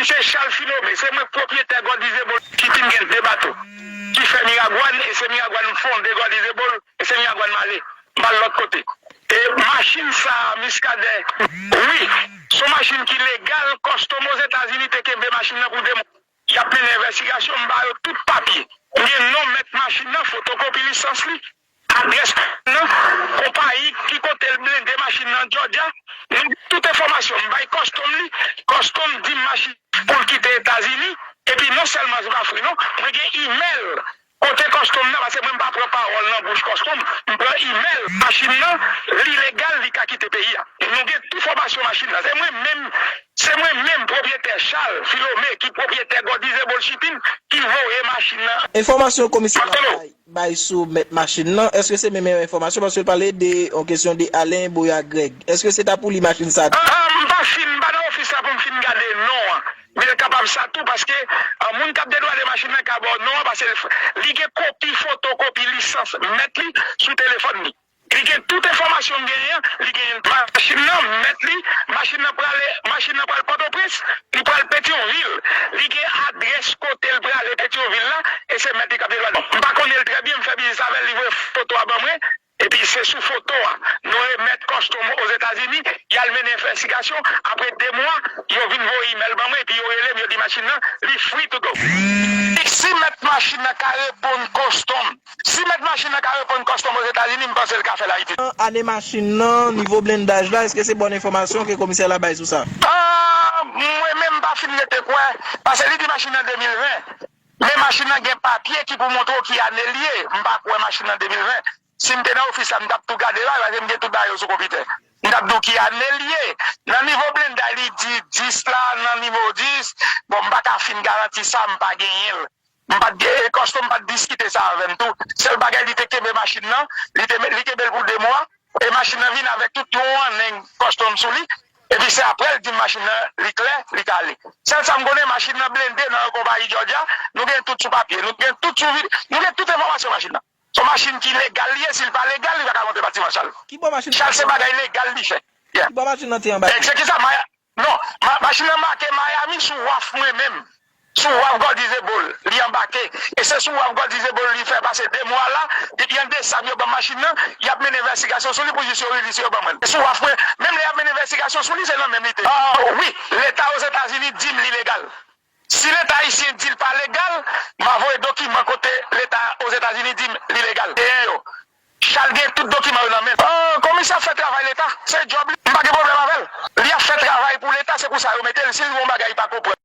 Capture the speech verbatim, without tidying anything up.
Se Charles Philomé, se mwen k pwopriyetè Gold Visible Shipping, gen de bato ki fè Miragwàn, e se Miragwàn m fonde Gold Visible, e se Miragwàn m ale, m al lòt kote. E machin sa a, Muscadin, wi, se yon machin ki legal, Customs Ozetazini te kenbe machin nan pou de mwa. Y ap mennen envestigasyon, m ba yo tout papye. M gen non mèt machin nan, fotokopi lisans li, adrès nan, konpayi ki kote l blende machin nan, Georgia. Nou gen tout enfòmasyon. M bay Customs li, Customs di m machin pou l kite Etazini. Epi non sèlman se pa fri non, mwen gen imèl kote Customs nan, paske mwen m pa pran pawòl nan bouch Customs, m pran imèl. Machin nan, li legal, li ka kite peyi a. Nou gen tout enfòmasyon machin nan. Se mwen menm, se mwen menm pwopriyetè Charles Philomé ki pwopriyetè Gold Visible Shipping ki voye machin nan. Enfòmasyon komisè la bay, bay sou mèt machin nan, èske se menm enfòmasyon? Paske l pale de yon kesyon de Alain Boya Greg. Èske se ta pou li machin sa a? Ah, m pa fin, m pa nan ofis la pou m fin gade non an. Men l kapab sa tou, paske ah, moun k ap dedwade machin nan ka ba w non an, paske l f- li gen kopi, fotokopi lisans mèt li sou telefòn li. Li gen tout enfòmasyon m genyen an, li gen machin nan, mèt li, machin nan prale, machin nan pral Pòtoprens, li pral Petyonvil. Li gen adrès kote l prale Petyonvil la, e se mèt li k ap delwa non. M pa konnen l trè byen, m fè biznis avè l, li voye foto a ban mwen, epi se sou foto a, nou remèt Customs Ozetazini, y al mennen envestigasyon, apre de mwa, yo vin voye imèl ban mwen, epi yo rele m, yo di machin nan, li free to go. Si mèt machin nan ka reponn Customs, Si mèt machin nan ka reponn Customs Ozetazini, m panse l ka fè l Ayiti. Ane machin nan, nivo blendaj la, èske se bòn enfòmasyon ke komisè la bay sou sa? Ah, mwen menm m pa fin rete kwè, paske li di machin nan de mil ven. Men machin nan gen papye ki pou montre w ki ane l ye. M pa kwè machin nan de mil ven. Si m te nan ofis la, m t ap tou gade la, paske m gen tout bagay yo sou konpitè. M t ap di w ki ane l ye. Nan nivo blendaj, li di dis la, nan nivo dis. Bon, m pa ka fin garanti sa, m pa genyen l. M pa t gen, e Customs pa t diskite sa avè m tou. Sèl bagay, li te kenbe machin nan, li te, li kenbe l pou de mwa, e machin nan vin avèk tout yon annèn Customs sou li, epi se apre l di m machin nan, li klè, li ka ale. Sèl sa m konnen, machin nan blende nan yon konpayi Georgia, nou gen tout sou papye, nou gen tout sou vid-, nou gen tout enfòmasyon machin nan. Se yon machin ki legal li ye, si l pa legal, li pa ka monte batiman Charles. Ki bò machin nan Charles, se bagay legal li fè. Yeah. Ki bò machin nan te anba? E se ki sa, Maya-, Non, ma- machin nan make Miami sou waf mwen menm. Sou waf Gold Visible, li anbake. E se sou waf Gold Visible li fè pase de mwa la. Depi an desanm yo ban m machin nan, y ap mennen envestigasyon sou li pou jis yo release yo ban mwen. Sou waf mwen, menm lè y ap mennen envestigasyon sou li, se nan men m li te. Ah, wi, Leta Ozetazini di m li legal. Si Leta ayisyen di l pa legal, m a voye dokiman kote Leta Ozetazini di m li legal. Genyen yo. Charles gen tout dokiman yo nan men l. Ah, komisè ap fè travay Leta, se djòb li. M pa gen pwoblèm avè l. Li ap fè travay pou Leta, se pou sa yo mete l. Si l gen yon bagay li pa konprann,